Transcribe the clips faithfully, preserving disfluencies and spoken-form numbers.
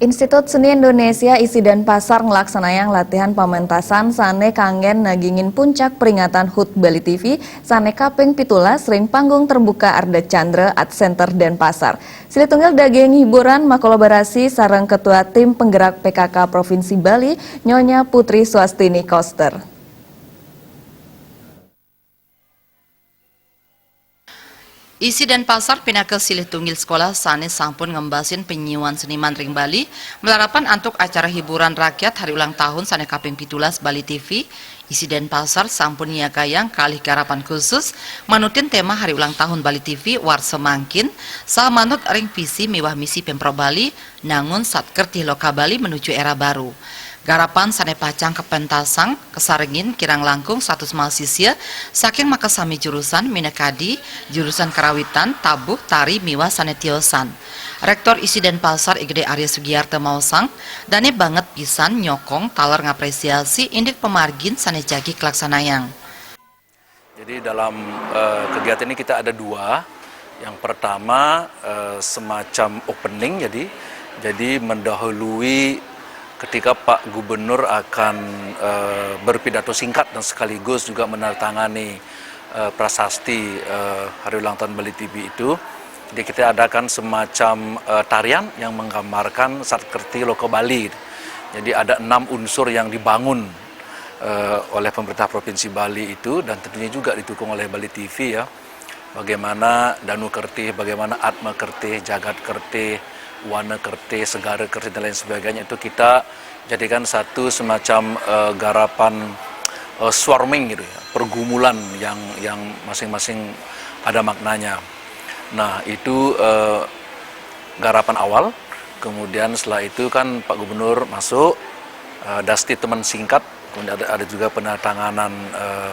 Institut Seni Indonesia ISI Denpasar nglaksanayang latihan pamentasan sane kanggen nagingin puncak peringatan hut Bali TV sane kaping pitulas ring panggung terbuka Ardha Candra Art Center Denpasar. Silih tunggil daging hiburan makolaborasi sareng Ketua Tim Penggerak PKK Provinsi Bali, Nyonya Putri Swastini Koster. ISI Denpasar pinaka silih tunggil sekolah sane sampun ngembasin penyiuan seniman ring Bali, malarapan antuk acara hiburan rakyat hari ulang tahun sane kaping pitulas Bali TV. ISI Denpasar sampun nyiagayang kalih garapan khusus manutin tema hari ulang tahun Bali TV warsa mangkin, saha manut ring visi miwah misi Pemprov Bali, nangun Satkertih Loka Bali menuju era baru. Garapan sane pacang kapentasang kasarengin kirang langkung satus mahasisya saking makasami jurusan, minakadi jurusan karawitan, tabuh, tari, miwah sane tiosan. Rektor ISI Denpasar I G D Arya Sugiarto maosang, dane banget pisan nyokong taler ngapresiasi indik pamargin sane jagi kalaksanayang. Jadi dalam, eh, kegiatan ini kita ada dua. Yang pertama, eh, semacam opening, jadi, jadi mendahului ketika Pak Gubernur akan, eh, berpidato singkat dan sekaligus juga menandatangani, eh, prasasti, eh, hari ulang tahun Bali TV itu. Jadi kita adakan semacam, eh, tarian yang menggambarkan Satkertih Loka Bali. Jadi ada enam unsur yang dibangun eh, oleh pemerintah Provinsi Bali itu, dan tentunya juga didukung oleh Bali TV ya. Bagaimana Danu Kertih, bagaimana Atma Kertih, Jagat Kertih, Wana Kertih, Segara Kertih dan lain sebagainya itu kita jadikan satu semacam, eh, garapan, eh, swarming gitu ya, pergumulan yang yang masing-masing ada maknanya. Nah, itu, eh, garapan awal. Kemudian setelah itu kan Pak Gubernur masuk, eh, ada statement singkat, kemudian ada, ada juga penandatanganan, eh,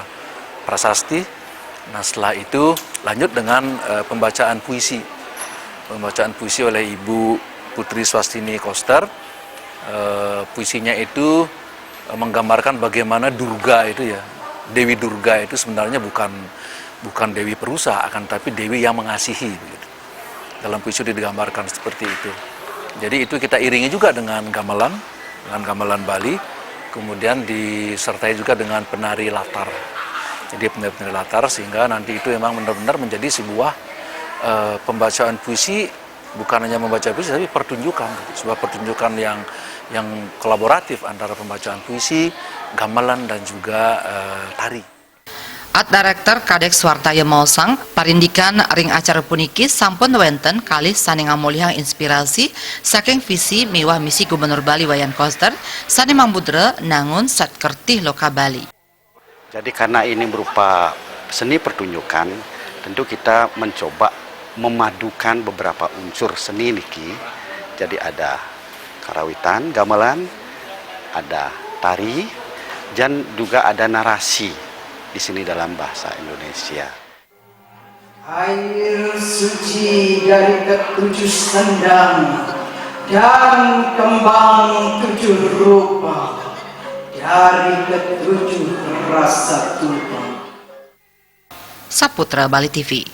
prasasti. Nah, setelah itu lanjut dengan, eh, pembacaan puisi. Pembacaan puisi oleh Ibu Putri Swastini Koster. Eh, puisinya itu, eh, menggambarkan bagaimana Durga itu ya, Dewi Durga itu sebenarnya bukan bukan Dewi Perusa, akan tapi Dewi yang mengasihi begitu. Dalam puisi itu digambarkan seperti itu. Jadi itu kita iringi juga dengan gamelan, dengan gamelan Bali, kemudian disertai juga dengan penari latar. Jadi penari-penari latar sehingga nanti itu memang benar-benar menjadi sebuah, eh, pembacaan puisi, bukan hanya membaca puisi tapi pertunjukan, sebuah pertunjukan yang yang kolaboratif antara pembacaan puisi, gamelan dan juga, eh, tari. Art Director Kadek Swartaya maosang, parindikan ring acara puniki sampun wenten kalih sane ngamolihang inspirasi saking visi miwah misi Gubernur Bali Wayan Koster sane mamudra nangun Satkertih Loka Bali. Jadi karena ini merupa seni pertunjukan, tentu kita mencoba memadukan beberapa unsur seni niki. Jadi ada karawitan, gamelan, ada tari, dan juga ada narasi di sini dalam bahasa Indonesia. Air suci dari ketujuh sendang dan kembang tujuh rupa dari ketujuh rasa tumpah. Saputra Bali TV.